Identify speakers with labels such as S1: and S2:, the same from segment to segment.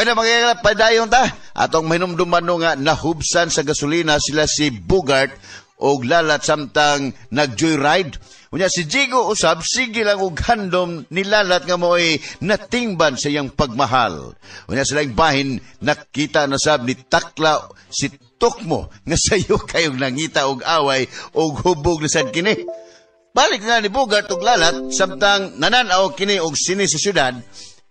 S1: Bueno, mga padayon ta. Atong mahinumduman no nga nahubsan sa gasolina sila si Bogart og Lalat samtang nag-joyride. Unya si Jigo usab sige lang og handom ni Lalat nga mo'y natingban sa iyang pagmahal. Unya sila yung bahin nakita na sab ni Takla si Tukmo nga sayo kayong nangita og away og hubog na sad kini. Balik nga ni Bogart og Lalat samtang nananaw kini og sini sa syudad.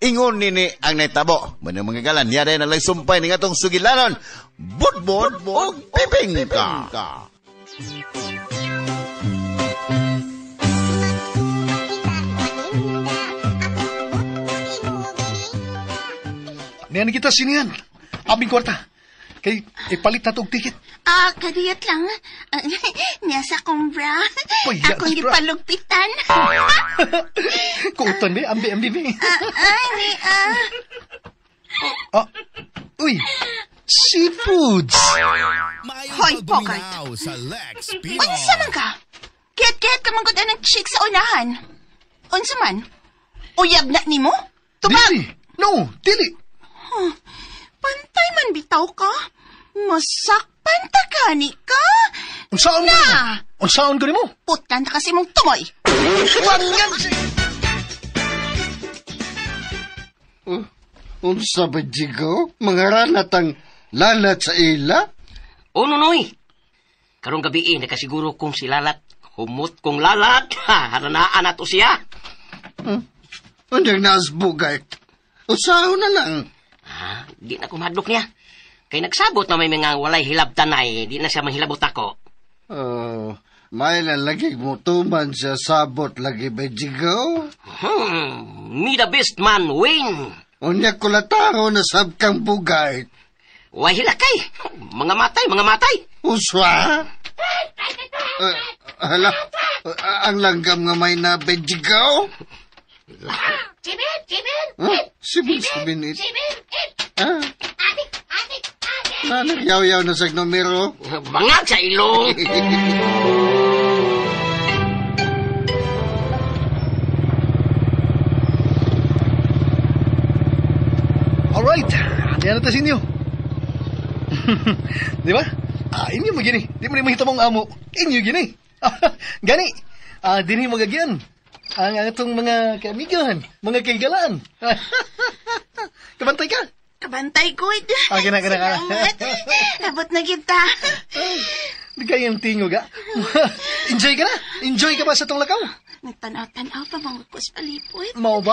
S1: Ingon nini ang naitabo. Manang mga galan, yari na lang sumpay ni atong sugilanon. Budbod og bibingka.
S2: Niyan kita sinihan. Aming kwarta. Kay ipalit na tog ticket.
S3: Ah, kadiyot lang. Niya sa akong bra.
S2: Uy,
S3: akong
S2: bra.
S3: gipalugpitan.
S2: Kuutan be, ambi ambi be.
S3: Ay, ni ah.
S2: Ah, uy, seafoods.
S3: Hoy, Bogart. Unsa man ka? Kiyat-kiyat ka man gud anang chick sa unahan. Unsa man? Uyab na nimo? Tubag!
S2: Dili. No, dili.
S3: Huh. Pantay man bitaw ka. Masakpan ta ka ni ka.
S2: Unsaon
S3: na?
S2: Unsaon ko nimo?
S3: Putlan ta kasi mong tumoy.
S2: Bangan!
S4: Unsa ba, Jigo? Mga ranatang lalat sa ila?
S5: O, Nonoy. Karong gabi nakasiguro kong si Lalat. Humot kong Lalat. Haranaan na to siya.
S4: Unyang naas Bogart. Usaho na lang.
S5: Ha? Di na kumadlok niya. Kay nagsabot na may mga walay hilabtanay. Di na siya manghilabot ako.
S4: Oh, may lalagi mo tuman siya sabot lagi ba, Jigo?
S5: Me the best man win.
S4: Unya kulataro na sab kang Bogart.
S5: Way hilakay. Mga matay, mga matay.
S4: Uswa? Hala, ang langgam nga may na Jigo?
S3: Jibin, Jibin!
S4: Huh? Sibin, sibin it.
S3: Jibin,
S4: Ah? Na, nagyaw-yaw na sa numero.
S5: Bangag sa ilong.
S2: Alright, diyan na ta sa inyo. Di ba? Ah, inyo mo gini. Di mo ni mahita mong amo. Inyo gini. Gani, dinhi mo gagyan. Ang atong mga kaamigan, mga kaigalaan. Kabantay ka?
S3: Kabantay, good.
S2: Ah, gana, gana, gana.
S3: Salamat. Abot na kita.
S2: Di kayang tingog, ha? Enjoy ka na. Enjoy ka ba sa tong lakaw?
S3: Nagtanaw-tanaw pa mga kus palipot.
S2: Mao ba?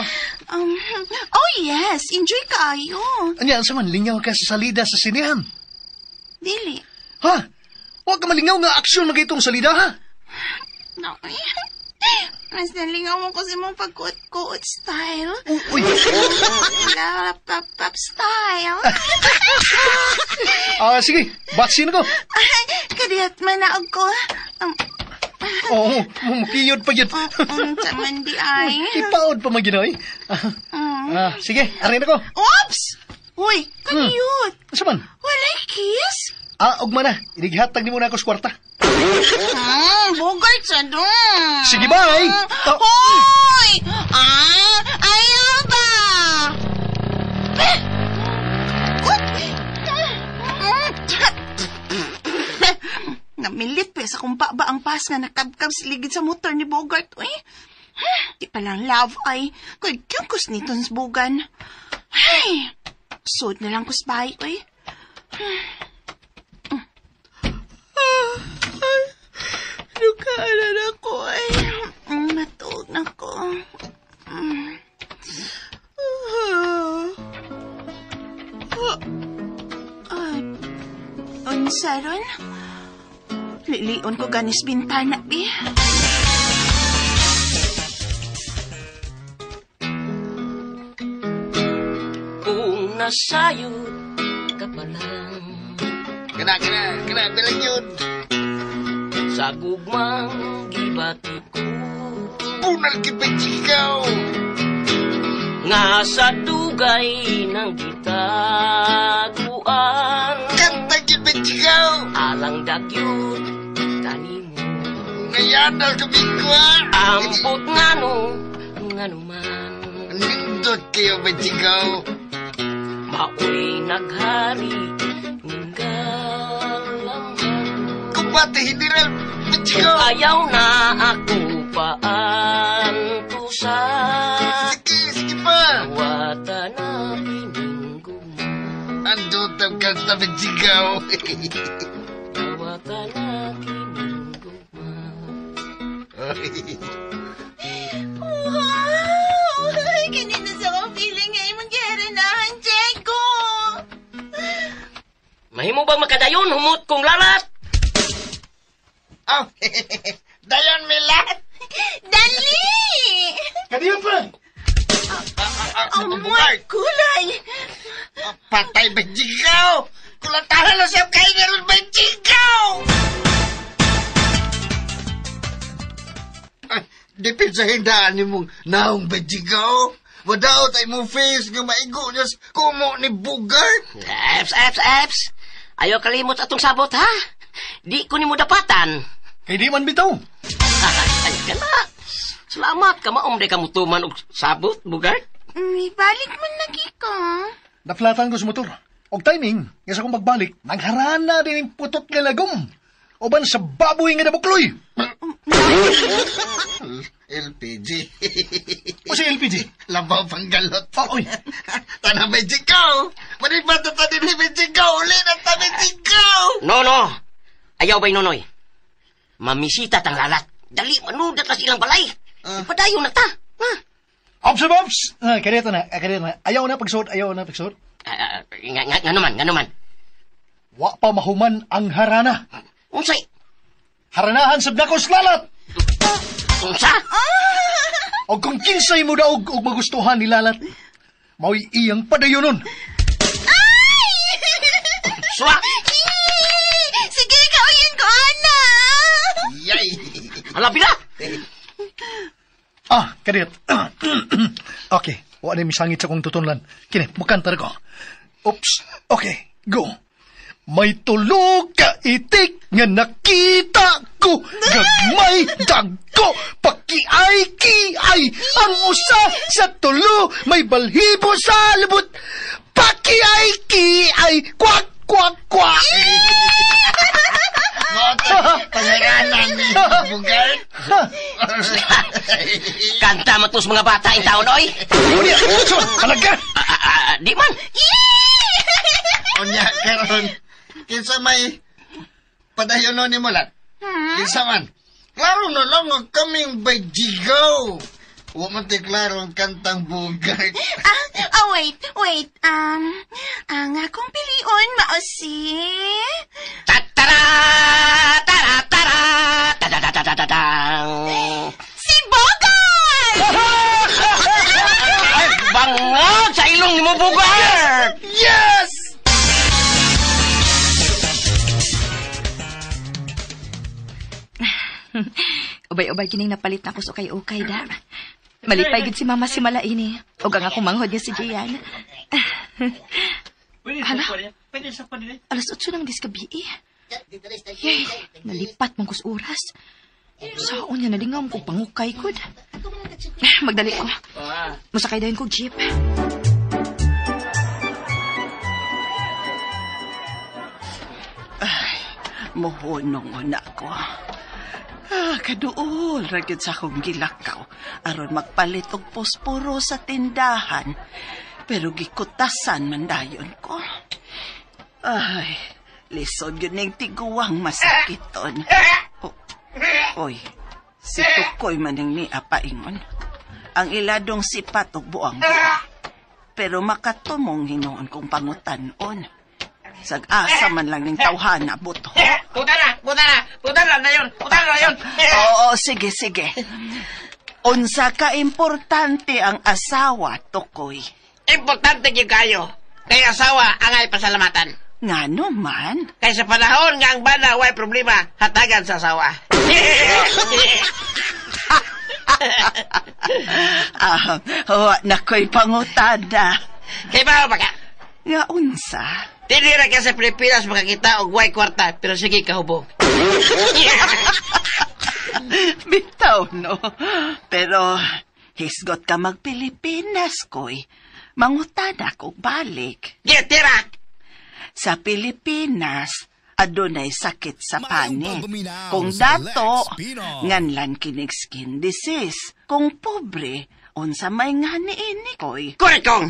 S3: Oh yes, enjoy kaayo.
S2: Anya, sa man, lingaw ka sa salida sa sinehan.
S3: Dili.
S2: Ha? Huwag ka malingaw nga aksyon magitong salida, ha?
S3: No. Mas nalingaw mo kasi mong pagkuot-kuot style.
S2: Uy!
S3: Pop-pop style.
S2: Sige, baksin ko.
S3: Kadiyat man na ako.
S2: Oo, mukiyod pa yun.
S3: Taman di ay.
S2: Ipaod pa maginoy. Sige, arin ako.
S3: Oops! Uy, kadiyot.
S2: Asa man?
S3: Walay kiss?
S2: Ah, ugma na. Inighatag ni muna ako sa kwarta.
S3: Bogart sa doon.
S2: Sige, bye!
S3: Hoy! Ah, ayaw ba? Namilit pa sa kumpa ba ang pas nga nakabkab siligid sa motor ni Bogart, uy. Di palang love ay. Kay kyungkos nitong bugan. Ay, sud na lang kus bahay, uy. Lukaan na ako, ay. Matulog na ko. Unsa ron? Lilion ko ganis bintana, bi.
S5: Kung nasayod ka pa lang.
S4: Kena, kena, kena, bilang yun.
S5: Sa gugmang gibati ko.
S4: Punal kipitsikaw.
S5: Nga sa dugay ng gitaguan.
S4: Kanta kipitsikaw.
S5: Alang dagyod kanimo.
S4: Ngayanal kabigwa.
S5: Ampot ngano, ngano man.
S4: Nindot kayo, Benjigaw.
S5: Maoy naghari ning galamhan.
S4: Kumbate, General Bijigaw.
S5: Ayaw na ako paantusan.
S4: Sige, sige pa.
S5: Wata na kining gugma.
S4: Andutang kanta, Bijigaw.
S5: Wata na kining gugma.
S3: Wow! Kini na sa akong feeling nga imong giharanahan, Diego!
S5: Mahimo bang makadayon humot kong lalat?
S4: Oh, dayon, Milat.
S3: Dali!
S2: Kadiyo pa!
S3: Ang mga kulay!
S4: Patay, Bijigaw. Kulatahan na siya kay General Bijigaw. Dipin sa hindaan ni mong naong Bijigaw. Wadaot ay mong face nga maigo niya sa kumo ni Bugart.
S5: Eps, eps, eps. Ayaw kalimot atong sabot, ha? Di ko nimo dapatan.
S2: Kay di man bitaw.
S5: Ay, kana. Salamat ka maom ka mutuman og sabot, Bugart.
S3: Ibalik man lagi ka.
S2: Naflatan ko sa motor. Og timing, nga sa akong pagbalik, nagharana din yung putot nga lagom. Uban sa baboy nga nabukloy.
S4: LPG.
S2: O si LPG.
S4: Labaw pang galot.
S2: Oh, oy.
S4: Tanang Bijigaw. Manibat na tanin ni Bijigaw. Uli na ta Bijigaw.
S5: No, no. Ayaw ba'y nonoy? Mamisita tang lalat. Dali, manudat na silang balay. Ipadayon na ta. Ha?
S2: Ops, ops! Ah, kadito na, kadito na. Ayaw na pagsuot, ayaw na pagsuot.
S5: Nga, nga, nga naman, nga naman.
S2: Wa pa mahuman ang harana.
S5: Unsay?
S2: Haranahan sa Blacos Lalat!
S5: Unsa?
S2: O kung kinsay mo daog og magustuhan ni Lalat, mao'y iyang padayonon.
S3: Ay!
S5: Suwa!
S3: Sige, kauyin ko, ana!
S4: Yay!
S5: Hala, pila!
S2: Ah, kadiyot. Okay, wa na misangit sa kong tutunlan. Kini, mukanta ko. Oops, okay, go. May tulog ka itik nga nakita ko, gagmay dagko, pakiay-kiay, ang usa sa tulo, may balhibo sa libot, pakiay-kiay, kwak, kwak, kwak.
S4: Pangaranan ni Bugart.
S5: Kanta matos mga bata in taon, oy!
S2: Unya, so, talaga.
S5: Di man!
S4: Unya, karon. Kinsa may padayon ni Mulat? Kinsa man? Klaro na lang ang kaming Bijigaw. Wa man ti klaro ang kantang Bugart.
S3: Ah, wait, wait. Ang akong pilion mao si...
S5: Tatara! Tara, tara! Tadadadadadang!
S3: Si Bogart!
S5: Ay, bangag sa ilong ni mo, Bugart!
S2: Yes!
S6: Ubay-ubay kining napalit na ko sa ukay-ukay da. Malipay gid si mama si Malaini. Ug ang akong manghod niya si Gian. Hala? Alas 8 ng diskabi. Yay, nalipat man kus oras. Saon niya nalingaw ko pangukay kod. Magdali ko. Musakay dayon kog jeep.
S3: Mohonong na ko. Ah, kaduol ra gyud sa akong gilakaw aron magpalit og posporo sa tindahan. Pero gikutasan man dayon ko. Ay, lisod gyud ning tiguang masakiton. Oh, oy, si Tukoy maning ni apaingon. Ang iladong sipat og buang buang. Pero makatumong hinuon kong pangutan-on. Sag-asa man lang ning tawhana buto.
S5: Puta na! Puta na! Puta na na yun! Puta na yun!
S3: Oo, sige, sige. Unsa ka importante ang asawa, Tukoy.
S7: Importante gyud kayo. Kay asawa angay pasalamatan.
S3: Ngano man?
S7: Kay sa panahon nga ang bana way problema, hatagan sa asawa.
S3: Ah, wa na ko'y pangutada.
S7: Kay ba ka?
S3: Nga unsa?
S7: Dili ra ka sa Pilipinas makakita og way kwarta, pero sige kahubog.
S3: Bitaw, no? Pero hisgot ka magpilipinas, koy. Mangutana kog balik.
S7: Gitira!
S3: Sa Pilipinas, adunay sakit sa panit. Kung dato, nganlan kinig skin disease. Kung pobre, unsa may nga niini koy.
S7: Correct kong!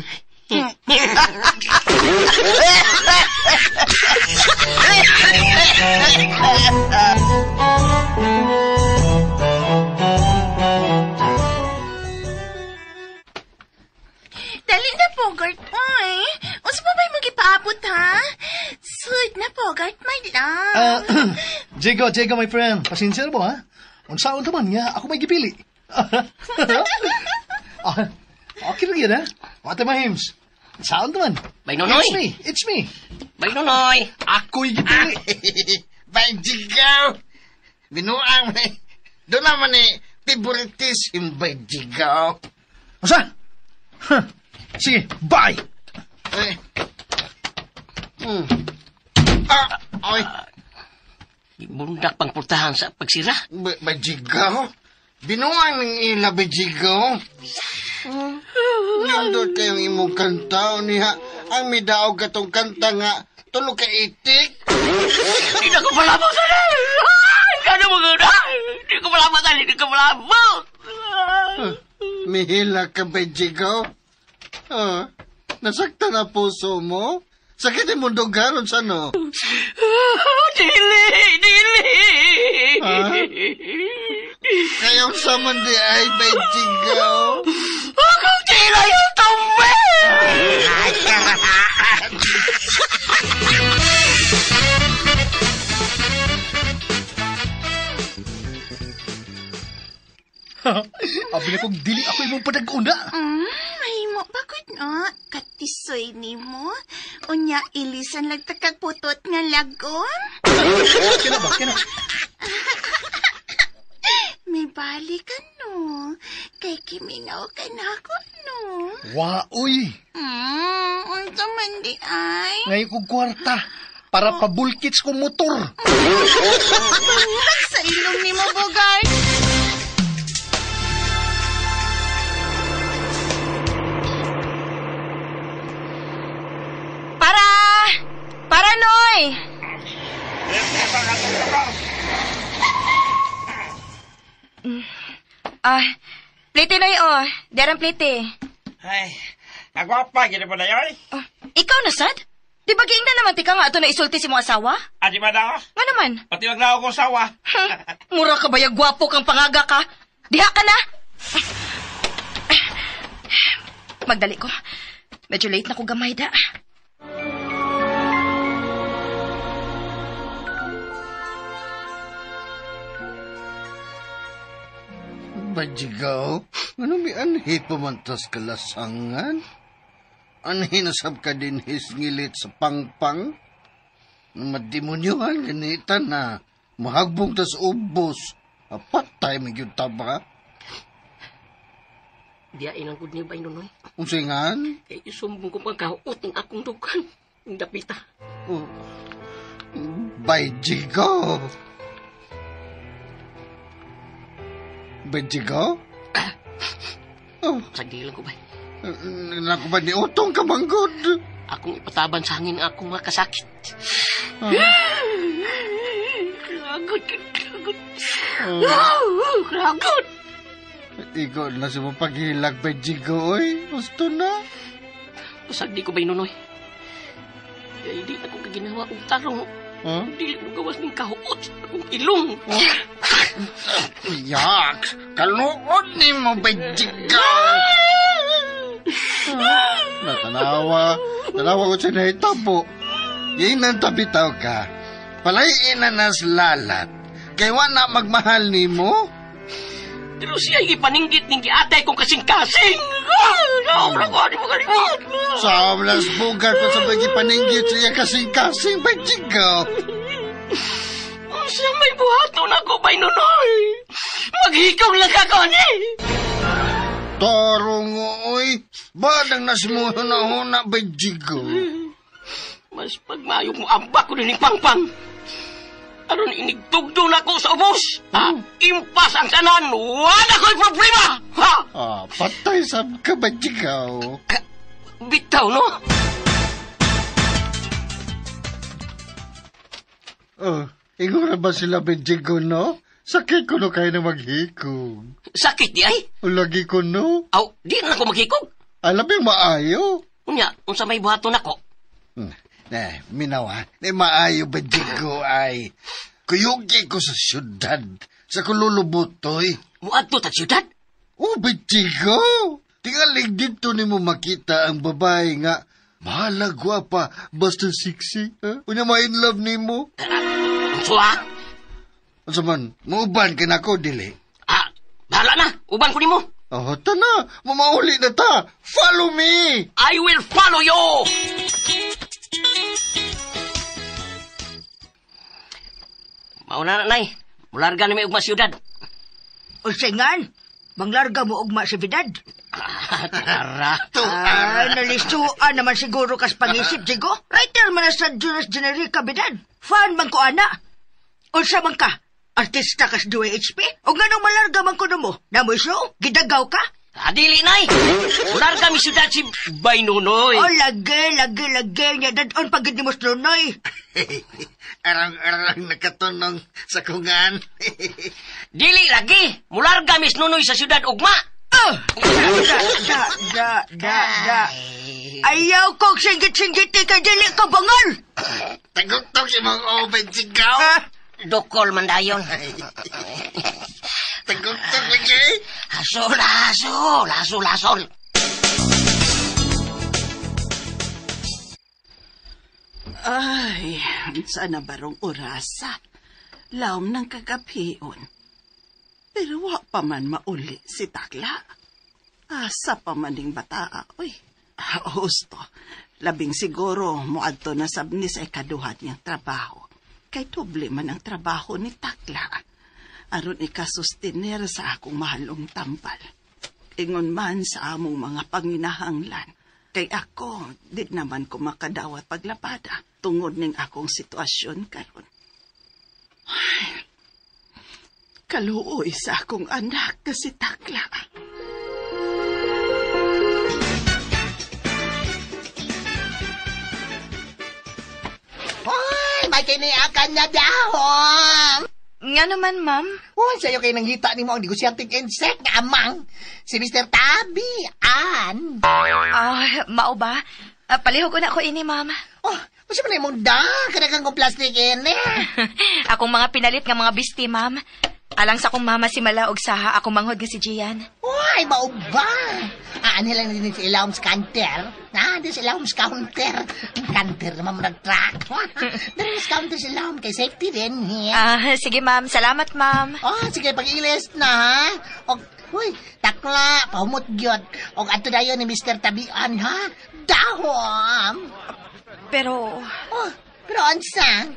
S8: Dali na, Bogart, oy. Unsa pa ba'y magipaabot, ha? Sweet na, Bogart, my love.
S2: Jigo, Jigo, my friend. Pasensya na mo, ha? Unsaon ta man nga, ako may gipili. Okay lang yun, ha? Wate mahims. Unsaon ta man?
S5: Bay Nonoy.
S2: It's me, it's me.
S5: Bay Nonoy.
S2: Ako'y gipili.
S4: Bay Jigaw! Binuang man eh. Doon naman eh, favoritism Bay Jigaw.
S2: Unsa? Huh. Sige, bye!
S4: Ay. Ah, ay.
S5: Bundak pang pultahan sa pagsira.
S4: Bay Jigaw? Binuang ng ila, Bay Jigaw. Nindot kayong imong kanta niya. Ang midaog katong kanta nga, tulo ka itik.
S5: Hindi na ko palabot sa Kano mo guna? Hindi ko palabot, hindi ko palabot.
S4: Mihila ka, Bay Jigaw? Nasaktan na puso mo? Sakit mo dugaron sa no?
S5: Dili! Dili!
S4: Ha? Kayong saman di ay, Bay Jigaw.
S5: Akong tila yung tumbi!
S2: Abi na kong dili ako imong padag-una.
S8: Mahimo ba gud no? Katisoy nimo. Unya ilisan lang takag putot nga lagom.
S2: Kina ba? Kina.
S8: May balik ka no. Kay kimingaw ka na ako no.
S2: Waoy.
S8: Unsa man di ay?
S2: Ngayon kong kwarta para pabulkits kong motor.
S8: Bangag sa ilong nimo, Bogart.
S6: Para! Para, Noy! Plite, Noy, oh. Derang plite.
S7: Ay, kagwapa, gini mo na yun.
S6: Oh, ikaw na, sad? Di ba giingnan naman tika nga ato na isulti si mong asawa?
S7: Ah, di ba daw?
S6: Nga naman?
S7: Pati wag na ako sawa.
S6: Mura ka ba yung gwapo kang pangaga ka? Diha ka na! Magdali ko. Medyo late na ko gamay da.
S4: Bajigaw, ano may anhi pumantas kalasangan? Anhi nasab ka din hisngilit sa pangpang? Madimonyohan ganita na mahagbong tas ubos. Apatay may gyud taba.
S5: Diyain ang good niyo, Bay Nonoy.
S4: Unsingan?
S5: Kay isumbong ko pagkaot ng akong dugan. Ang dapita.
S4: Oh. Bajigaw. Bajigaw? Oh.
S5: Sagilan ko, Bay.
S4: Naku ba ni Utong kamanggod?
S5: Akong ipataban sa hangin ang akong mga kasakit. Kragot, kragot. Kragot.
S4: Igo na sa paghilak, Bajigaw, oy. Gusto na.
S5: Pasag di ko, Bay Nonoy. Kaya di ako kaginawa og tarong.
S4: Huh?
S5: Dili mo gawas ng kahuot sa akong ilong.
S4: Yak! Kaluod ni mo, Bajigaw! Natanawa. Tanawa ko siya nahitabo. Yan ang tabitaw ka. Palayin na nas lalat. Kay wa na magmahal ni mo.
S5: Pero siya ipaninggit ning giatay kong kasing-kasing. Di mo kalimot.
S4: Sa las bugar ko sa pagipaninggit siya kasing-kasing, Bajigaw.
S5: Siya may buhaton ako, Bay Nonoy. Maghikaw lang ka ko ni.
S4: Tarong, oy. Badang nasmuhuna-huna, Bajigaw.
S5: Mas pagmayo mo ambak ko din pangpang. Aron inigtugdo na ko sa ubos. Ha? Impas ang tanan. Wala ko'y problema. Ha?
S4: Ah, patay sab ka, Bajigaw.
S5: Bitaw, no?
S4: Oh, ingura ba sila Benjigo, no? Sakit ko no kayo na maghikog.
S5: Sakit di ay?
S4: Lagi ko no?
S5: Aw, di na ako maghikog.
S4: Alam yung maayo.
S5: Unya, unsa may buhaton ako?
S4: Eh, minaw ha. Di maayo Benjigo ay. Kuyugi ko sa syudad. Sa kululubutoy.
S5: Muadto ta syudad?
S4: Oh, Benjigo! Tingalig dito ni mo makita ang babae nga mahalagwa pa basta sexy. Ha? Unya ma-in love ni mo.
S5: So ha?
S4: Unsa man, muuban ka na ko, dili.
S5: Ah, bahala na. Uban ko nimo.
S4: Oh, ta na. Mamauli na ta. Follow me!
S5: I will follow you! Mauna na, Nay. Mularga na may ugma siyudad.
S9: O singan, manglarga mo ugma si Vidad.
S5: Tara.
S9: Ay, nalisuan naman siguro kas pangisip, Jigo. Writer man na sa Jonas Generica, Vidad. Fan man ko, ana. Unsa man ka? Artista kas DYHP? O ganong malarga man kuno mo? Namoy show? Gidagaw ka?
S5: Adili, Nay. Mularga mi siyudad si Bay Nunoy.
S9: O, lagi, lagi, lagi. Nya dadon pagid ni Mos Nunoy.
S4: Arang-arang nakatunong sa kungan.
S5: Dili lagi. Mularga mis Nunoy sa siyudad ugma.
S9: Ah! Da, da, da, da, da. Ayaw kong singgit-singgit ka dili ka bangal.
S4: Taguktok si mong open sigaw.
S9: Ah,
S5: Dokol man dayon.
S4: Taguktok lagi.
S5: Hasol, hasol, hasol, hasol.
S3: Ay, sana barong orasa. Laom ng kagapion. Pero wa pa man mauli si Takla. Asa pa man ning bataa, oy. Husto. Labing siguro moadto na sabni sa ikaduhat niyang trabaho. Kay doble man ang trabaho ni Takla. Aron ikasustiner sa akong mahalong tambal. Ingon man sa among mga panginahanglan. Kay ako, di naman ko makadawat paglapada tungod ning akong sitwasyon karon. Ay, kaluoy sa akong anak kasi Takla.
S10: Hoy, may kiniakan na dahon!
S6: Nga naman, ma'am.
S10: Uy, sa'yo kayo nanghita ni mo ang negosyanteng insect na amang. Si Mr. Tabi, an.
S6: Ah, mao ba? Palihog ko na ako ini, ma'am.
S10: Oh, unsa man imong da? Kadagang kong plastic ini.
S6: Akong mga pinalit nga mga bisti, ma'am. Alang sa akong mama si Mala og saha, akong manghod nga si Gian.
S10: Uy, mao ba? Ani lang din si Ilawms counter. Ah, din si Ilawms counter. Counter naman mo nag-truck. Dali sa counter si Ilawm kay safety din. Yeah.
S6: Ah, sige, ma'am. Salamat, ma'am.
S10: Oh, sige, pag-ilis na, ha? Og, uy, takla, pahumot gyud. Og ato dayon ni Mr. Tabian, ha? Dahom!
S6: Pero,
S10: Oh, pero ansa?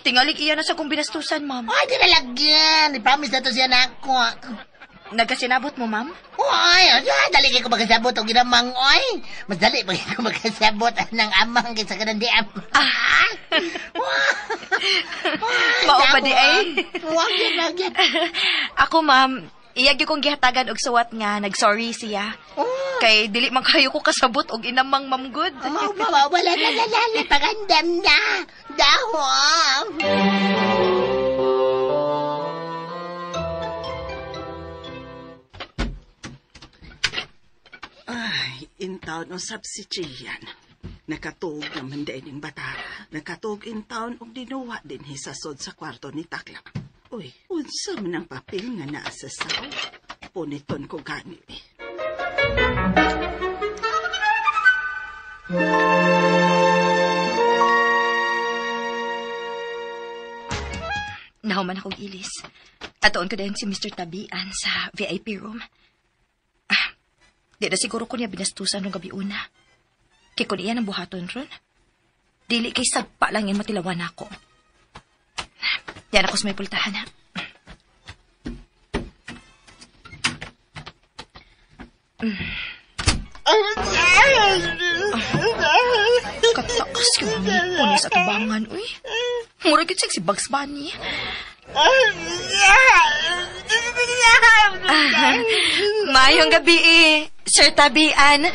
S6: tingalig iya na sa akong binastusan, ma'am.
S10: Ay, di na lagyan. I-promise na to siya na ako.
S6: Nagkasinabot mo, ma'am?
S10: Uy, ay, dali kayo ko magkasabot og ginamang, oy. Mas dali pa kayo magkasabot ng amang kaysa kanang di am. Ah!
S6: Mao ba di ay?
S10: Wag yan, wag yan.
S6: Ako, ma'am, iya gyud kong gihatagan og suwat nga nag-sorry siya.
S10: Oh.
S6: Kay dili man kayo ko kasabot og inamang ma'am good.
S10: Mao ba, mao ba, la, la, la, la, la, pagandam na. Dahom.
S3: Ay, in town usab si Gian. Nakatuog naman din yung bata. Nakatuog in town og dinuwa din hisasod sa kwarto ni Takla. Uy, unsa man ang papel nga naa sa saw? Puniton ko gani.
S6: Nahuman akong ilis. Atoon ko din si Mr. Tabian sa VIP room. Ah, di na siguro ko niya binastusan nung gabi una. Kay kun iya ng buhaton ron. Dili kay sagpa lang yung matilawan ako. Yan ako sa may pultahan, ha? Katakas yung ngipon niya sa tubangan, uy. Mura gyud siya si Bugs Bunny. Mayong gabi eh, Sir Tabian.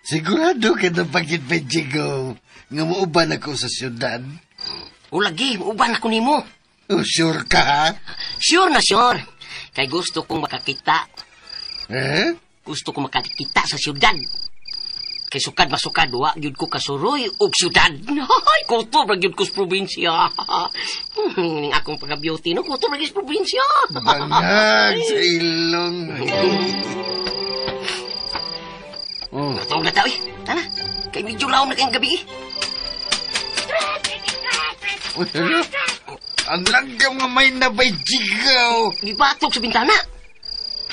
S4: Sigurado ka na pagit pa, Jigo, nga muuban ako sa syudad.
S5: O lagi, muuban ako nimo.
S4: Oh, sure ka, ha?
S5: Sure na sure. Kay gusto kong makakita.
S4: Eh?
S5: Gusto kong makakita sa syudad. Kay sukad masukad, wa gyud ko kasuroy og syudad. Ay, kutob ra gyud ko sa probinsya. Ning akong pagka-beauty, no? Kutob ra gyud sa probinsya.
S4: Bangag sa ilong.
S5: Oh. Matulog na tao eh. Tara, kay medyo laom na kayong gabi eh.
S4: Ang langgam nga may nabay jigaw.
S5: Gibatok sa bintana.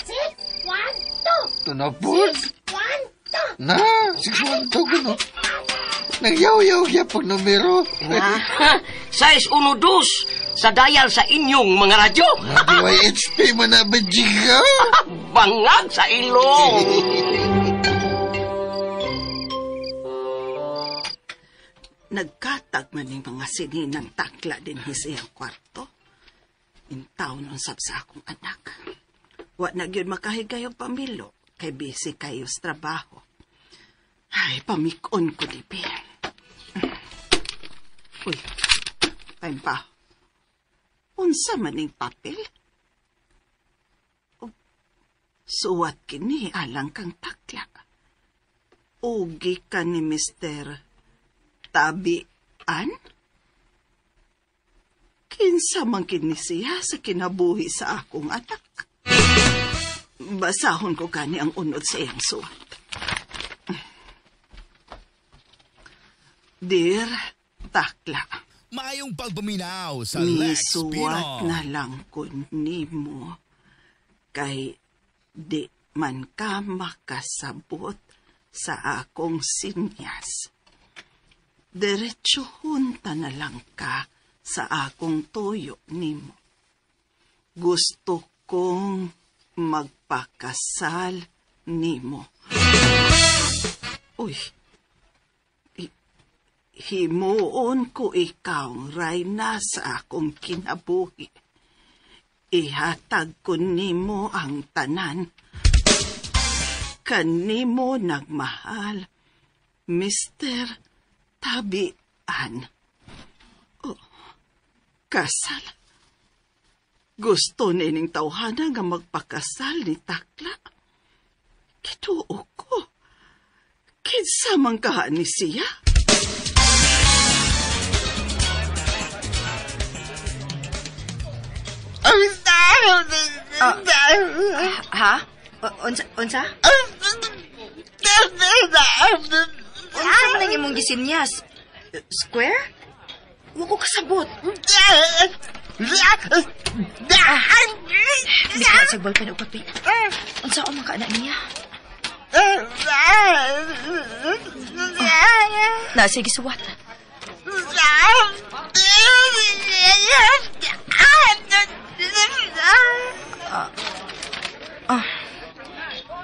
S10: 6, 1, 2.
S4: Ito na po.
S10: 6, 1, 2.
S4: Na, 6, 1, 2 kuno. Nagyaw-yaw gyapon numero.
S5: Na, 6, 1, 2 sa dial sa inyong mga radyo.
S4: DYHP mo na ba jigaw?
S5: Bangag sa ilong.
S3: Nagkatag man yung mga sininang takla din sa iyang kwarto. Intaw nun sab sa akong anak. Wa na gyud makahigayong pamilo kay busy kayo sa trabaho. Ay, pamikon ko dibi. Uy, time pa. Unsa man ning papel? Suwat kini alang kang takla. Ugi ka ni Mr. Tabian? Kinsa man kini siya sa kinabuhi sa akong anak. Basahon ko gani ang unod sa iyang suwat. Dear Takla,
S11: Maayong pagpaminaw sa Lex
S3: misuwat
S11: Pino.
S3: na lang ko nimo kay di man ka makasabot sa akong sinyas. Diretsuhon ta na lang ka sa akong tuyo nimo. Gusto kong magpakasal nimo. Uy, himuon ko ikaw rayna sa akong kinabuhi. Ihatag ko nimo ang tanan. Kanimo nagmahal, Mr. Tabian. Oh, kasal. Gusto nining tawhana nga magpakasal ni Takla. Kituo ko. Kinsa man kaha ni siya?
S6: Ha? Unsa? Unsa? Unsa man ang imong gisinyas? Square? Wa ko kasabot. Bisaya sa ballpen o papel. Unsa man ka anak niya? Na, sige, suwat.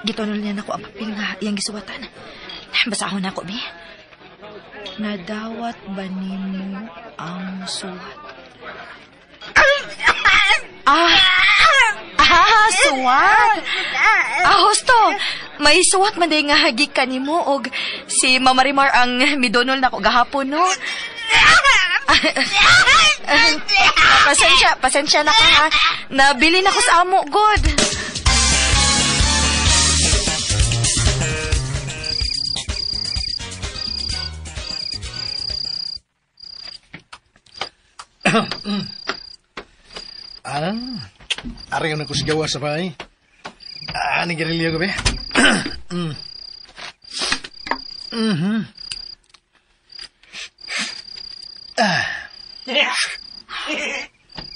S6: Gitonol niya nako ang papel nga iyang gisuwatan. Basahon na ako, bi. Nadawat ba nimo ang suwat? Suwat! Husto! May suwat man day nga hagi ka nimo og si Mama Rimar ang midonol nako gahapon, no? Pasensya na ka, ha? Nabili na ko sa amo, good.
S2: Ari na ko sa gawa sa bahay. Ni garilyo gabi. Mm-hmm.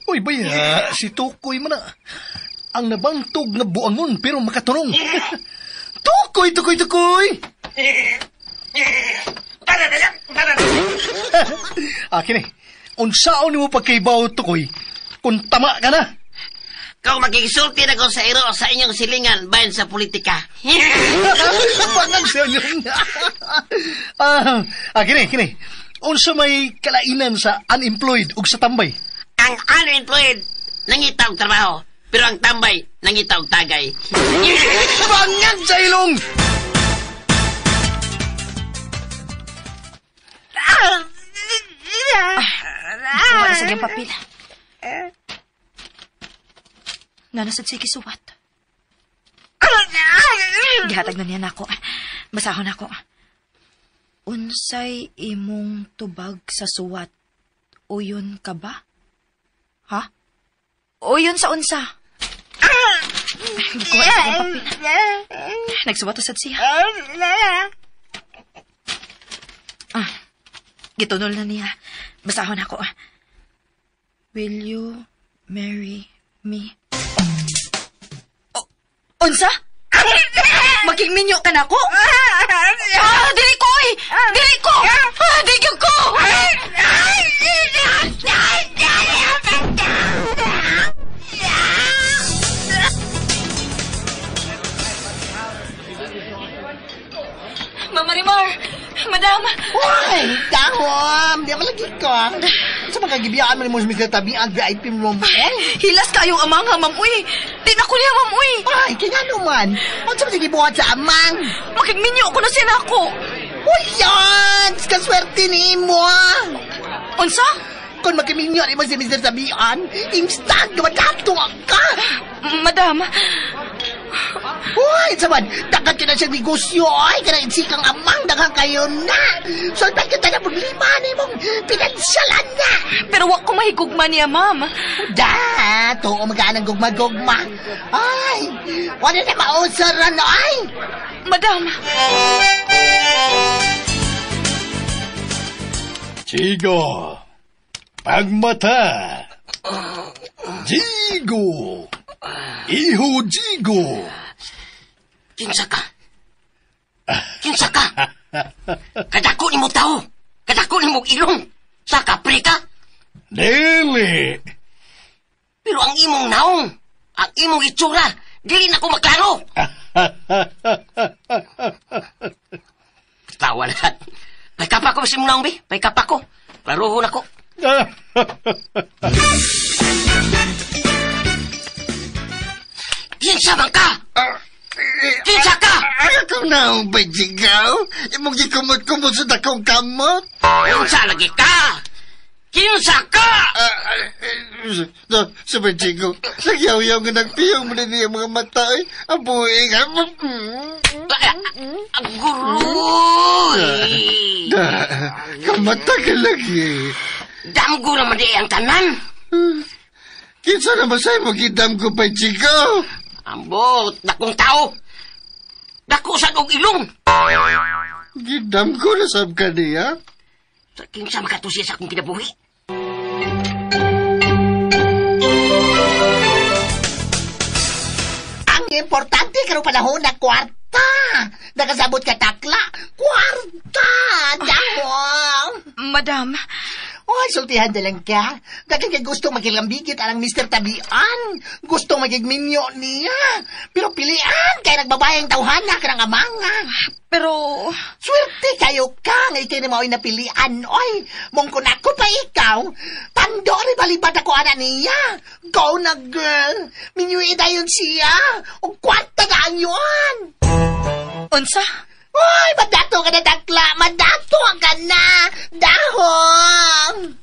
S2: Uy, baya, si Tukoy man na. Ang nabantog na buangon pero makatunong. Tukoy, Tukoy, Tukoy! Kini, unsaon nimo pagkaibaw, Tukoy, kung tama ka na.
S7: Kung magigsulti na ko sa iro sa inyong silingan bayan sa politika.
S2: Bangag sa inyong. Kini. Unsa may kalainan sa unemployed ug sa tambay?
S7: Ang unemployed nangita og trabaho, pero ang tambay nangita og tagay.
S2: Bangag sa ilong!
S6: Ang iyang papel. Nanasad siya kisuwat. Gihatag na niya nako. Basahon ako. Unsay imong tubag sa suwat? Uyon ka ba? Ha? Uyon sa unsa? Gikuha sa iyang papel. Nagsuwat usad siya. Ah, gitunol na niya. Basahon ako. Will you marry me? Oh, unsa? Makigminyo ka na ako? Ah, dili ko eh! Dili ko! Ah, dili ko! Mama Rimar! Madam!
S10: Uy! Dahom! Di malagi ka. Sa mga gibiyaan mo ni mo sa tabian, VIP mo mo.
S6: Hilas kayong amang ha, ma'am. Uy! Di na ko niya, ma'am. Uy!
S10: Ay, kaya naman. Ang sa mga gibuhat sa amang.
S6: Makigminyo ko na siya na ako.
S10: Uy, yan! Kaswerte ni mo.
S6: Unsa?
S10: Kung makiminyo ni mo si Mr. Tabian, instant dumadato ka.
S6: Madam.
S10: Uy, saman, daghan ka na siyang negosyo, ay, kanang insikang amang, daghan kayo na. Sultan kita na problema ni mong pinansyalan na.
S6: Pero wag ko mahigugma niya, ma'am.
S10: Da, tuo magaan ang gugma-gugma. Ay, wala na mausaran, ay.
S6: Madam.
S2: Chigo, pagmata. Jigo. Iho Jigo.
S5: Kinsa ka? Kinsa ka? Kadako ni mo tao. Kadako ni mo ilong. Sa kapre ka?
S2: Dili.
S5: Pero ang imong naong, ang imong itsura, dili na ko maklaro. Tawa na. Paikapa ko sa imong naong, be. Paikapa ko. Klarohon ako. Kinsa man ka? Kinsa ka?
S4: Ay, ako na ang bajigaw. Imong gikumot-kumot sa dakong kamot.
S5: Kinsa lagi ka? Kinsa ka?
S4: Sa bajigaw, nagyaw-yaw nga nagpiyong mo na niya mga mata. Ay, ang buhay nga.
S5: Ang guroy.
S4: Kamata ka lagi.
S5: Damgo naman di ang tanan.
S4: Kinsa naman sa'yo mo gidamgo pa, Chico?
S5: Ambot, dakong tao. Dako sa og ilong.
S4: Gidamgo na sab ka niya?
S5: Sa kinsa makatusiya sa akong kinabuhi?
S10: Ang importante karong panahon na kwarta. Nakasabot ka takla. Kwarta! Dahong!
S6: Madam.
S10: Oy, sultihan na lang ka. Dahil kay gusto makilambigit ang Mr. Tabian. Gusto magigminyo niya. Pero pilian, kay nagbabayang tawhana ka ng amanga.
S6: Pero...
S10: Swerte kayo ka, nga ikay na mao'y napilian. Oy, mongkon ako pa ikaw. Tando rin balibad ako ana niya. Go na, girl. Minyuin dayon siya. O kwarta na ang yun.
S6: Unsa?
S10: Uy, madato ka na, dakla. Madato ka na. Dahong.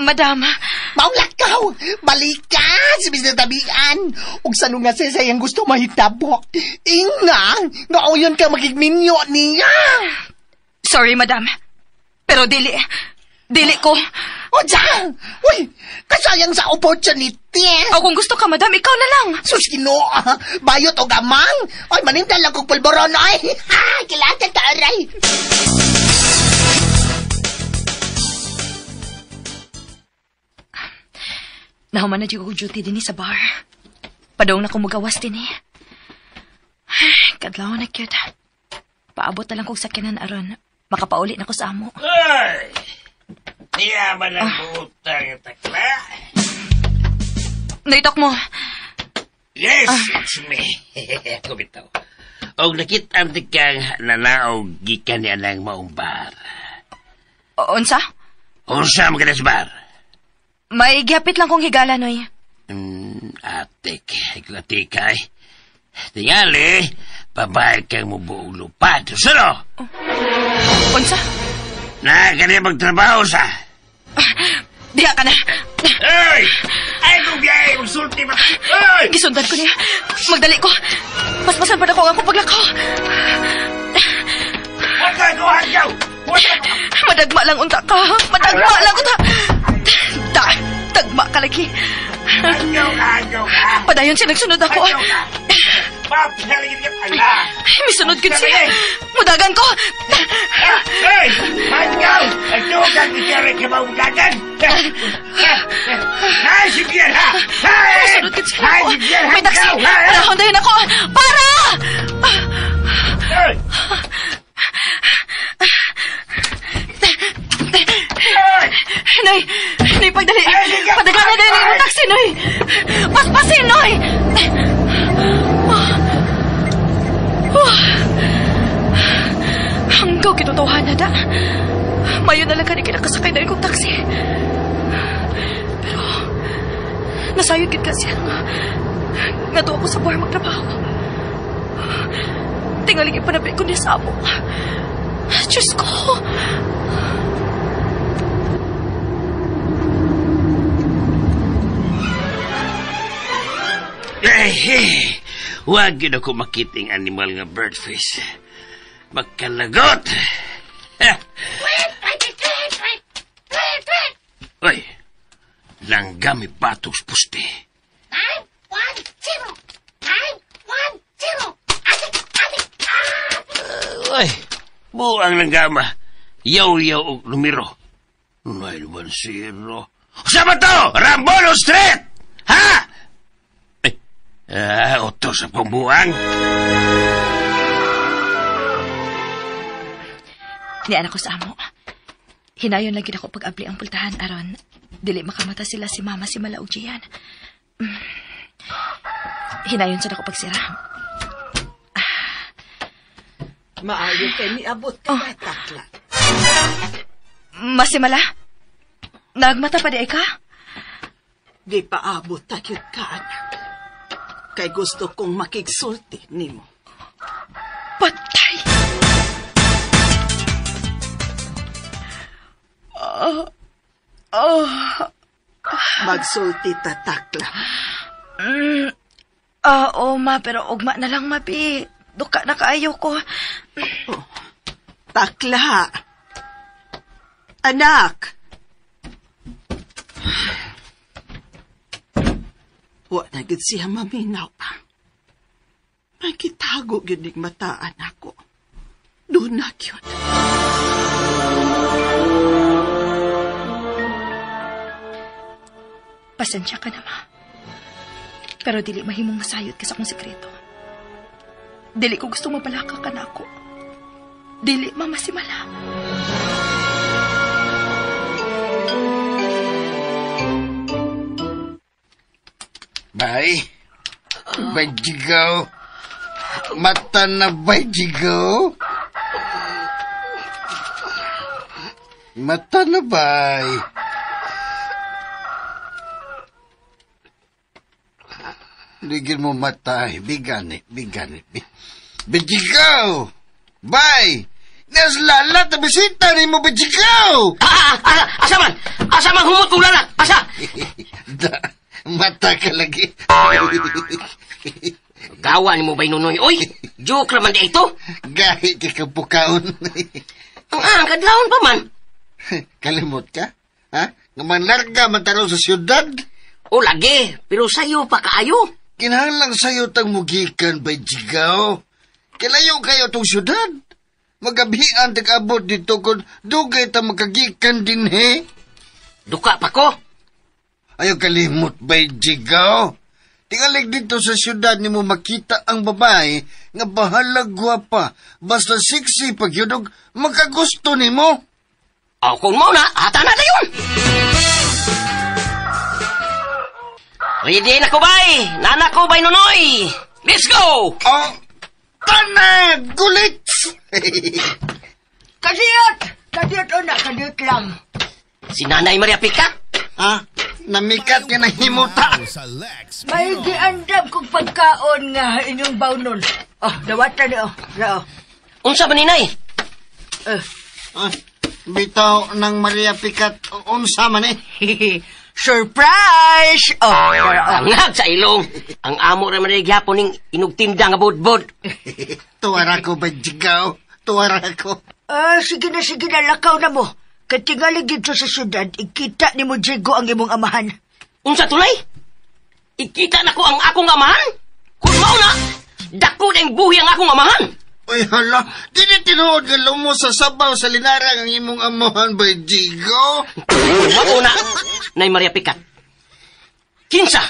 S6: Madam.
S10: Maulakaw. Balikan si Mr. Tabian. Ug sa nga siya sayang gusto mahitabo. Inga, nga ka magigminyo niya.
S6: Sorry, madam. Pero dili. Dili ko.
S10: O dyan! Uy, kasayang sa opportunity.
S6: O kung gusto ka, madam, ikaw na lang.
S10: Sus, Ginoo, bayot o gamang. Ay, manimdal lang kong pulboron, ay. Ha, kilatan ka, aray.
S6: Nahuman na dyan ko duty din sa bar. Padong na kumugawas din eh. Kadlaw na cute. Paabot na lang kong sakyanan aron. Makapauli na ko sa amo.
S7: Ay! Niyaman ang butang takla.
S6: Naitok mo.
S7: Yes, it's me. Ako bitaw. Og nakit-an di kang nanaog gikan niya ng maong bar.
S6: Unsa?
S7: Unsa mo sa bar?
S6: May gihapit lang kong higala, Noy.
S7: Atik. Ikaw atik ay. Tingali, babae kang mubuong lupad. Sino?
S6: Unsa?
S7: Na, kanya magtrabaho sa.
S6: Diha ka na.
S7: Hey! Ay, kung biyahe, magsulti ba? Hey!
S6: Gisundan ko niya. Magdali ko. Paspasan pa na ko ang akong paglakaw. Madagma lang unta ka. Madagma lang unta. Tagma ka lagi. Padayon siya nagsunod ako. Misunod gud siya. Mudagan ko.
S7: Hey! Hanggaw! Ay, tugang ni Jerry ka ba umudagan? Ay, sige ha!
S6: Misunod gud siya. May taxi. Panahon dayon ako. Para!
S7: Hey!
S6: Noy! Noy, pagdali! Padaghan na din ang taxi, Noy! Paspasin, Noy! Hanggaw kitutuhan na da. Mayo na lang ka ni kinakasakay na kong taxi. Pero, nasayod gid ka siya nga doon ako sa bar magtrabaho. Tingaling ipanabi ko niya sa amo. Diyos ko!
S7: Ay, wag yun ako makiting animal nga birdfish. Magkalagot! Uy, langgami batos puste.
S10: 9, 1, 0! 9, 1, 0! Atik, atik, ah!
S7: Uy, buang langgama. Yaw-yaw og numero. 9, 1, 0. Saan ba to? Rambolo Street! Ha? Oto sa pambuang.
S6: Ni anak ko sa amo. Hinayon lang gid ako pag-abli ang pultahan aron dili makamata sila si mama si Mala ug Gian. Hinayon sad ako pagsira.
S3: Maayo kay niabot ka oh. Takla.
S6: Masimala? Nagmata pa di ay ka?
S3: Di paabot ta gyud ka, anak. Kay gusto kong makigsulti nimo.
S6: Patay!
S3: Magsulti ta, Takla.
S6: Oo, ma, pero ugma na lang, mabi. Duka na kaayo ko.
S3: Oh, Takla. Anak. Wa na gid siya maminaw pa. Magkitago gid ning mataan ako. Doon na gyud.
S6: Pasensya ka na, ma. Pero dili mahimong masayod ka sa akong sekreto. Dili ko gusto mapalaka ka na ako. Dili, mama si Mala.
S4: Bay, Bajigaw. Mata na Bajigaw. Mata na bay. Ligin mo mata, bigani, bigani. Bajigaw! Bay! Naslala, tabisita ni mo Bajigaw!
S5: Asa man? Asa man humot kong lala? Asa?
S4: Da, mata ka lagi.
S5: Gawa ni mo ba'y Nunoy? Oy, joke naman di ito.
S4: Gahi ka kapukaon.
S5: Ang kadlawon pa man.
S4: Kalimot ka? Ha? Nga manlarga man tarong sa siyudad?
S5: O lagi, pero sayo pa kaayo.
S4: Kinahanglang sayo tang mugikan bay Jigaw. Kilayo kayo tong siyudad. Magabihan tag-abot dito kung dugay ta makagikan din he.
S5: Duka pa ko.
S4: Ayaw kalimot bay Jigaw. Tingalig dito sa siyudad ni mo makita ang babae nga bahalag gwapa. Basta sexy pagyudog, makagusto ni mo.
S5: O kung mo na, hata na dayon. Ready na ko bay. Nana ko bay Nunoy. Let's go!
S4: Oh, tana! Gulit!
S9: Kadiyot! Kadiyot una, kadiyot lang.
S5: Si Nanay Maria Pica?
S4: Ha? Namikat ka ng himuta.
S9: May giandam kong pagkaon nga inyong baunon. Oh, dawatan niyo. Oh.
S5: Unsa ba ni Nay?
S4: Bitaw ng Maria Picat, unsa man eh.
S9: Surprise! Oh,
S5: Angag sa ilong. Ang amo ra man gyapon ning inugtinda nga budbod.
S4: Tuwara ko ba, Jigaw? Tuwara ko.
S9: Sige na, lakaw na mo. Katingali dito sa syudad, ikita ni mo, Jigo, ang imong amahan.
S5: Unsa tulay? Ikita na ko ang akong amahan? Kung mao na, dako na yung buhi ang akong amahan.
S4: Uy, hala, dili tinuod nga lumo sa sabaw sa linarang ang imong amahan ba, Jigo?
S5: Kung mao na, Nay Maria Picat. Kinsa?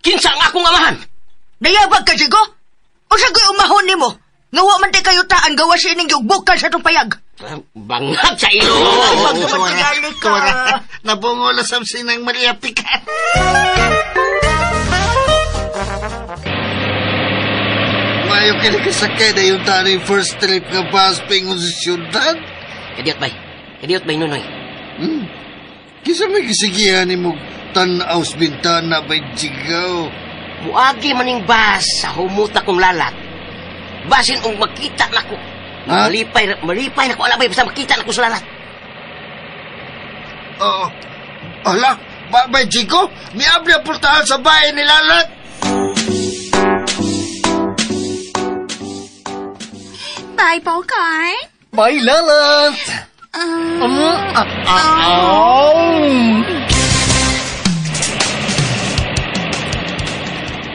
S5: Kinsa ang akong amahan?
S9: Nayabag ka, Jigo? Unsa ko'y umahon nimo? Nga wa man tay kayutaan gawa sa ining giugbukan sa itong payag.
S5: Bangag sa ilong!
S4: Tuwara, nabungo sa sinang Maria Picat. Mayo ka nakasakay na yung taning first trip nga bus pingon sa siyudad.
S5: Kadiot bay, Nunoy.
S4: Kisa may kisigihan ni mo tanaw sa bintana bay, Jigaw.
S5: Muagi maning bus sa humuta kong lalat. Basin og makita na ko.
S4: Ha?
S5: Malipay na ko alabay basta makita na ko sa lalat.
S4: Oo. Ala, bay, Jigo, miabli ang portahan sa bahay ni Lalat.
S8: Bye, Bogart.
S2: Bye, Lalat.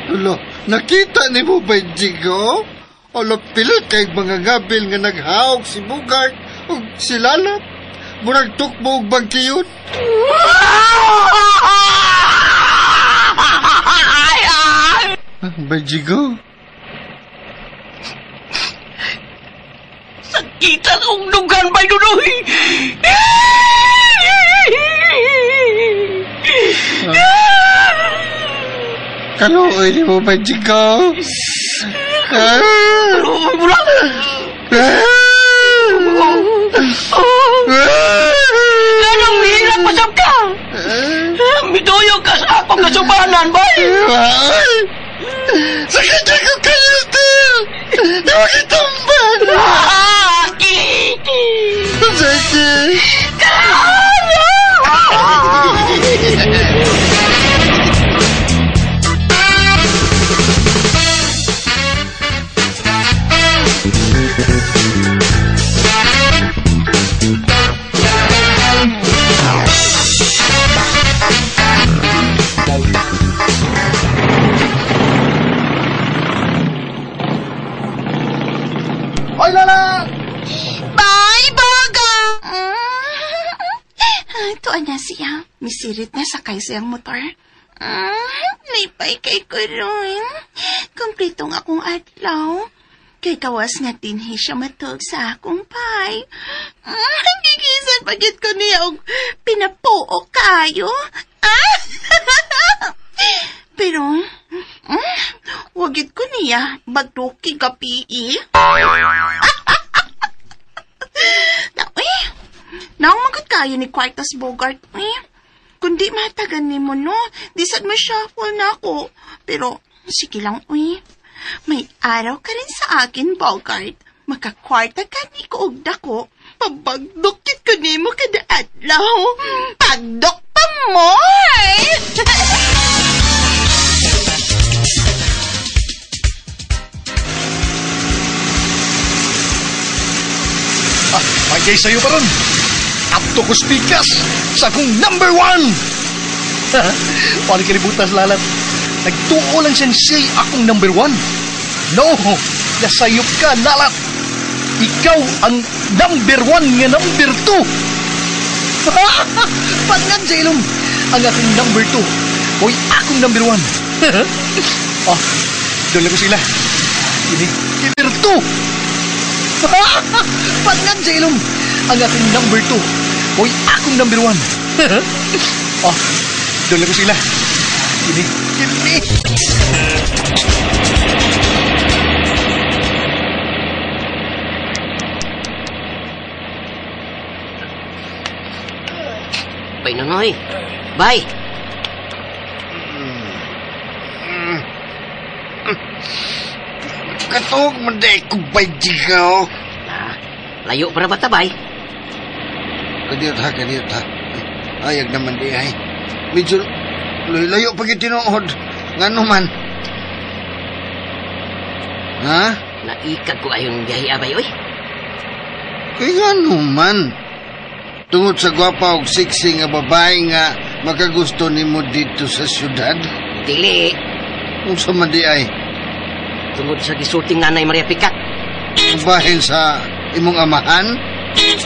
S4: Ala, nakita ni mo ba, Jigo? Ala, pilit kay mga ngabil nga naghawak si Bogart o si Lalat. Murag tukbo og bangkiyon. Bay, Jigo?
S5: Sakitan og dugan, bay, Nunoy.
S4: Kaluoy ni mo, bay, Jigo?
S5: Kaluoy mo lang. Anong hirap pasab ka? Miduyog ka sa akong kasubanan, bay.
S4: Sakit ako kayo, Til! Di mo kitamban! Sakit!
S2: Hoy, Lala!
S8: Bye, Boga! Tuan na siya. Misirit na sakay siyang motor. Lipay kay Kuroy. Kompleto nga akong adlaw. Kay kawas nga dinhi siya matug sa akong pay. Gigisan pagit ko niya og pinapuo kayo. Pero, wagit ko niya bagduki gabi. Naong magot kayo ni Quartas Bogart, eh. Kundi matagan ni mo, no? Di sad ma-shuffle na ako. Pero, sige lang, uy. May araw ka rin sa akin, Bogart. Makakwarta ka ni ko og dako. Pabagdukit ko ni mo kada adlaw. Pagdok pa mo!
S2: May kay sayo pa ron. Apto ko speakers sa akong number 1. Wala kalibutas, Lalat. Nagtuo lang siyang siya'y akong number 1. No, nasayop ka, Lalat. Ikaw ang number 1 nga number 2. Pangag sa ilong, ang akong number 2. Hoy, akong number 1. Oh, doon lang ko sila. Ini, number 2. Pangag sa ilong, ang akong number 2. Hoy, akong number 1. Oh, doon lang ko sila. Ini, ini.
S5: Bay, Nonoy. Bay.
S4: Katuog mo dahil ko, bay, Jigaw.
S5: Layo para ba tabay?
S4: Kadiyot ha, kadiyot ha. Ayag naman di ay. Medyo layo pag itinuod. Ngano man? Ha?
S5: Naikag ko ayon biyahe abay, oy.
S4: Kaya ngano man? Tungod sa gwapa og sexy nga babae nga makagusto nimo dito sa syudad?
S5: Dili.
S4: Unsa man di ay?
S5: Tungod sa gisulting Nanay Maria Picat.
S4: Bahin sa imong amahan?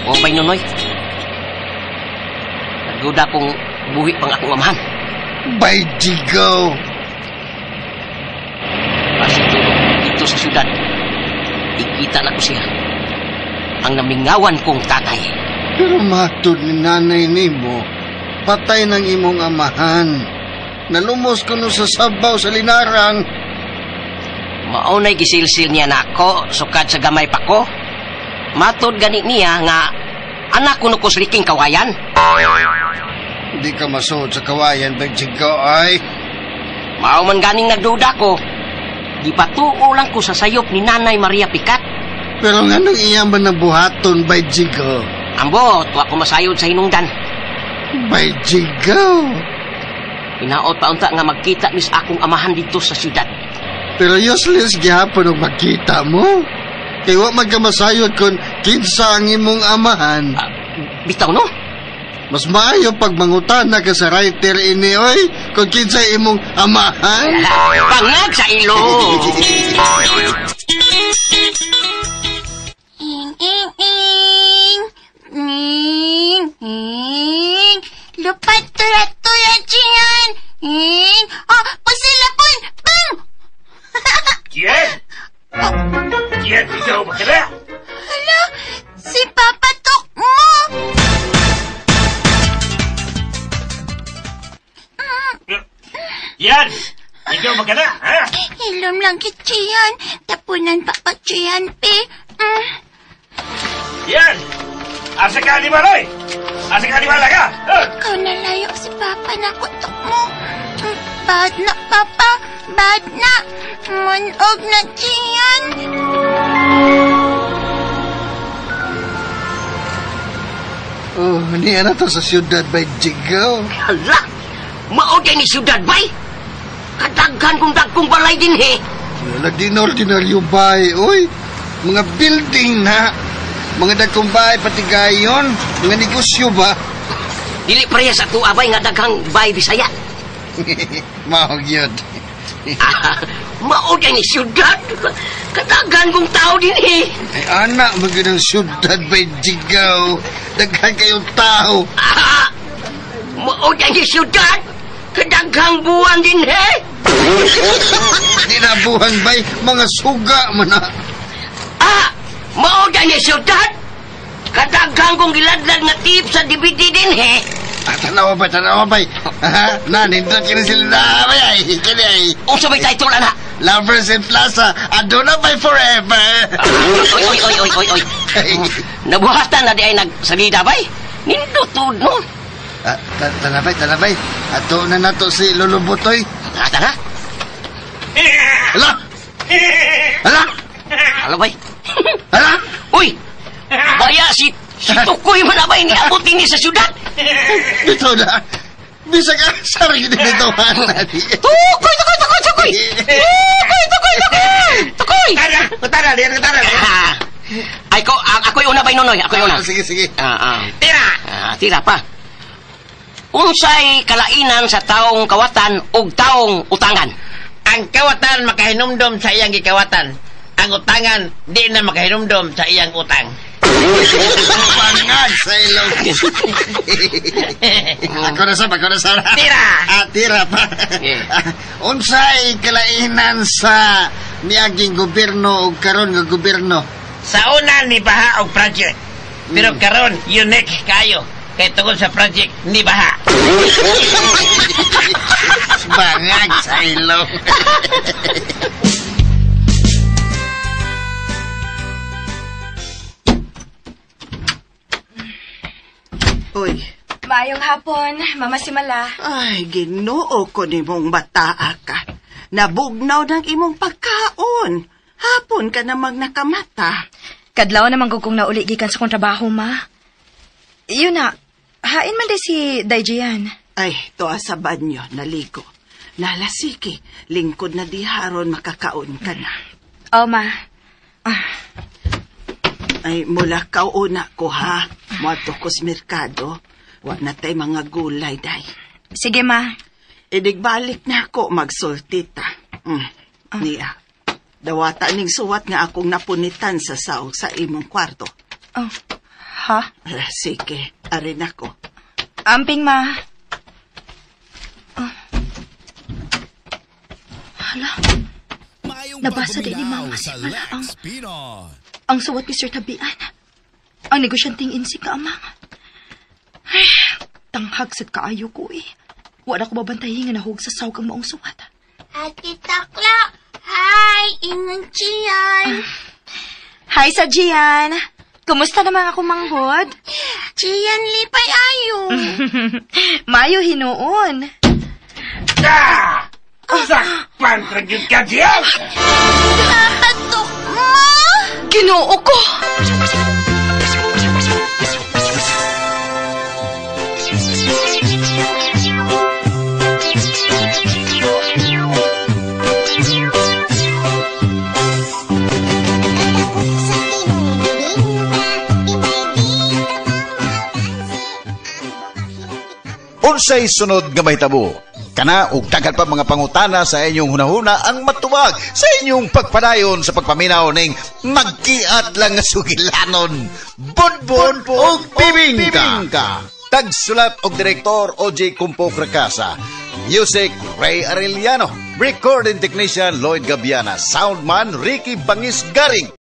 S5: O bay Nonoy. Nagduda kong buhi pang akong amahan.
S4: Bay Jigo!
S5: Kasi dito sa syudad, ikita na ko siya. Ang namingawan kong tatay.
S4: Pero matod ni nanay nimo, patay ng imong amahan. Nalumos ko no sa sabaw sa linarang.
S5: Maunay gisilsil niya nako, sukad sa gamay pa ko. Matod gani niya nga anak ko no ko sliking kawayan.
S4: Hindi ka masuod sa kawayan, Bay Jigo, ay.
S5: Mao man ganing nagduda ko. Gipatuo lang ko sa sayop ni Nanay Maria Picat.
S4: Pero nganong iya man ang buhaton, Bay Jigo?
S5: Ambot, wa ko masayod sa hinungdan.
S4: Bay Jigo!
S5: Hinaot pa unta nga magkita mis akong amahan dito sa syudad.
S4: Pero useless gihapon og magkita mo. Kay wa man ka masayod kung kinsa ang imong amahan.
S5: Bitaw no?
S4: Mas maayo pag mangutana ka sa writer ini, oy, kung kinsa imong amahan.
S5: Pangag sa ilo!
S8: Ing, ing, ing. Ing, ing. Lupat tura-tura, Gian. Ing. Oh, pasilapon! Bam!
S7: Gian! Gian, ikaw ba ka na?
S8: Hala, si Papa Tok mo!
S7: Yan! Ikaw ba ka na, ha?
S8: Hilom lang kit, Gian. Tapunan Papa Gian, pe.
S7: Yan! Asa ka animal, oy? Asa ka animal ka?
S8: Ikaw nalayo si Papa na kutok mo. Bad na, Papa. Bad na. Munog na, Gian.
S4: Oh, niya na to sa siyudad by Jigo.
S5: Hala! Mao ni siyudad, bay! Kadaghan kong dagkong balay din, he!
S4: Wala din ordinaryo bay, oy! Mga building na! Mga dagkong bay, pati gayon! Mga negosyo ba?
S5: Dili pareha sa tuwa, bay, nga daghang bay Bisaya.
S4: Mahog yun.
S5: Mao ni siyudad! Kadaghan kong tao din, he!
S4: Ay, anak, magandang siyudad by Jigo! Daghan kayong tao!
S5: Mao ni siyudad! Kadaghang buwan din, he!
S4: Di na buwan, bay. Mga suga man na.
S5: Mao ni siyudad! Kadaghang kong giladlad nga tip sa DVD din, he!
S4: Tanawa bay, tanawa bay. Nanindot kini sila na, bay, ay. Kini ay.
S5: Unsa bay title, ana?
S4: Lovers in Plaza, Aduna by forever.
S5: Oy, oy, oy, oy, oy, oy. Nabuhatan na di ay nagsalida, bay. Nindot, no?
S4: Tanabay, tanabay. Ato na nato si Lolo Butoy.
S5: Tara.
S4: Hala! Hala!
S5: Hala, bay.
S4: Hala!
S5: Uy! Baya si Tukoy man na bay niabot ini sa syudad.
S4: Dito na. Bisag asar gid dito man.
S5: Tukoy, tukoy, tukoy, tukoy. Tukoy, tukoy, tukoy. Tukoy.
S7: Tara, tara, tara, tara.
S5: Ay ko, ako'y una bay Nonoy, ako'y una.
S4: Sige, sige.
S5: Tira. Tira pa. Unsay kalainan sa taong kawatan ug taong utangan?
S7: Ang kawatan makahinumdom sa iyang gikawatan. Ang utangan di na makahinumdom sa iyang utang.
S4: Pangag sa ilong. Ako na sab, ako na sab.
S7: Tira!
S4: Tira pa. Unsay kalainan sa niaging gobyerno ug karon nga gobyerno?
S7: Sa una ni baha og project. Pero karon unique kayo. Kay tungod sa project ni baha.
S4: Bangag sa ilong.
S3: Uy.
S6: Maayong hapon, Mama Simala.
S3: Ay, Ginoo ko nimong bataa ka. Nabugnaw ng imong pagkaon. Hapon ka namang nakamata.
S6: Kadlaw naman kung nauli gikan sa kong trabaho, ma. Yun na, hain man di si Daijian.
S3: Ay, toa sa banyo, naligo. Nalasiki, lingkod na di haron makakaon ka na.
S6: Oh, ma.
S3: Ay, mula una ko ha. Moadto ko sa merkado. Wa na tay mga gulay, day.
S6: Sige, ma.
S3: Idigbalik na ako, magsulti ta. Niya. Dawata ning suwat nga akong napunitan sa saog sa imong kwarto.
S6: Oh, ha?
S3: Sige, arin ako.
S6: Amping, ma. Oh. Hala. Nabasa din ni Mama si pala ang suwat ni Sir Tabian. Ang negosyanteng insik ka, amang. Ay, tanghag sad kaayo ko eh. Wala ko babantayin nga nahug sa sawg ang maong suwat.
S8: Ate Takla, hi! Ingon Gian.
S6: Hi sa Gian. Kumusta naman ako manghod?
S8: Gian, lipay ayo.
S6: Mayo hinuon.
S7: Ah! Sakpan ka gyud ka, Gian!
S8: Nakatok mo!
S6: Ginoo ko!
S1: Unsay sunod nga mahitabo? Kana og daghan pa mga pangutana sa inyong hunahuna ang matuwag sa inyong pagpadayon sa pagpaminaw ning magkiat lang nga sugilanon. Bonbon og bibingka. Tagsulat og direktor OJ Kumpok Rakasa. Music Ray Arellano. Recording technician Lloyd Gabiana. Soundman Ricky Bangis Garing.